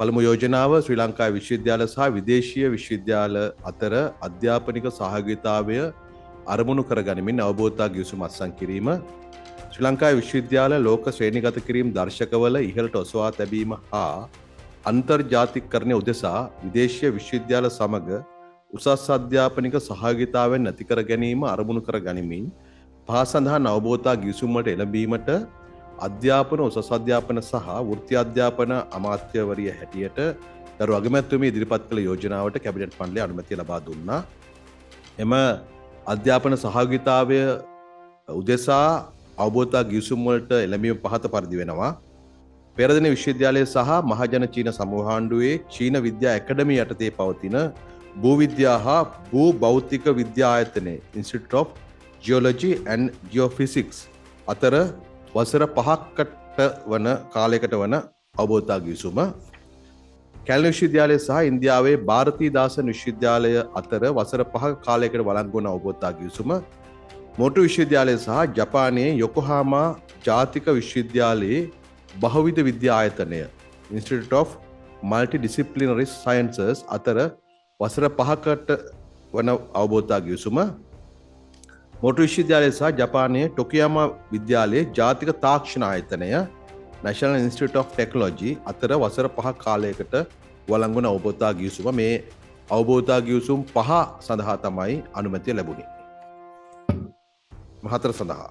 පළමු යෝජනාව ශ්‍රී ලංකා විශ්වවිද්‍යාල සහ විදේශීය විශ්වවිද්‍යාල අතර අධ්‍යාපනික සහයෝගීතාවය අරමුණු කරගනිමින් අවබෝධතා ගිවිසුම් අත්සන් කිරීම, ශ්‍රී ලංකා විශ්වවිද්‍යාල ලෝක ශ්‍රේණිගත කිරීම් දර්ශකවල ඉහළට ඔසවා තැබීම හා අන්තර්ජාතිකකරණය උදෙසා විදේශීය විශ්වවිද්‍යාල සමග උසස් අධ්‍යාපනික සහයෝගීතාවයන් ඇති කර ගැනීම අරමුණු කර ගනිමින් පහ සඳහන් අවබෝධතා ගිවිසුම් වලට එළඹීමට අධ්‍යාපන, උසස් අධ්‍යාපන සහ වෘත්ති අධ්‍යාපන අමාත්‍යවරිය හැටියට ගරු අගමැතිතුමිය ඉදිරිපත් කළ යෝජනාවට කැබිනට් මණ්ඩලය අනුමැතිය ලබා දුන්නා. එම අධ්‍යාපන සහයෝගීතාවය උදෙසා අවබෝධතා ගිවිසුම් වලට එළඹීම පහත පරිදි වෙනවා. පෙරදෙන විශ්වවිද්‍යාලය සහ මහජන චීන සමූහාණ්ඩුවේ චීන විද්‍යා ඇකඩමි යටතේ පවතින භූවිද්‍යා හා භූ භෞතික විද්‍යා ආයතනය Institute of Geology and Geophysics අතර වසර 5කට වන කාලයකට වන අවබෝධතා ගිවිසුම, කැලණි විශ්වවිද්‍යාලය සහ ඉන්දියාවේ භාරතීදාසන් විශ්වවිද්‍යාලය අතර වසර 5ක කාලයකට වළංගු වන අවබෝධතා ගිවිසුම, මොරටු විශ්වවිද්‍යාලය සහ ජපානයේ යොකෝහාමා ජාතික විශ්වවිද්‍යාලයේ බහුවිධ විද්‍යා ආයතනය Institute of Multidisciplinary Sciences අතර වසර 5කට වන අවබෝධතා ගිවිසුම, මොරටු විශ්වවිද්‍යාලය සහ ජපානයේ ටොකියාමා විද්‍යාලයේ ජාතික තාක්ෂණ ආයතනය National Institute of Technology අතර වසර 5 කාලයකට වළංගු වන අවබෝධතා ගිවිසුම. මේ අවබෝධතා ගිවිසුම් පහ සඳහා තමයි අනුමැතිය ලැබුණේ. හතර සඳහා.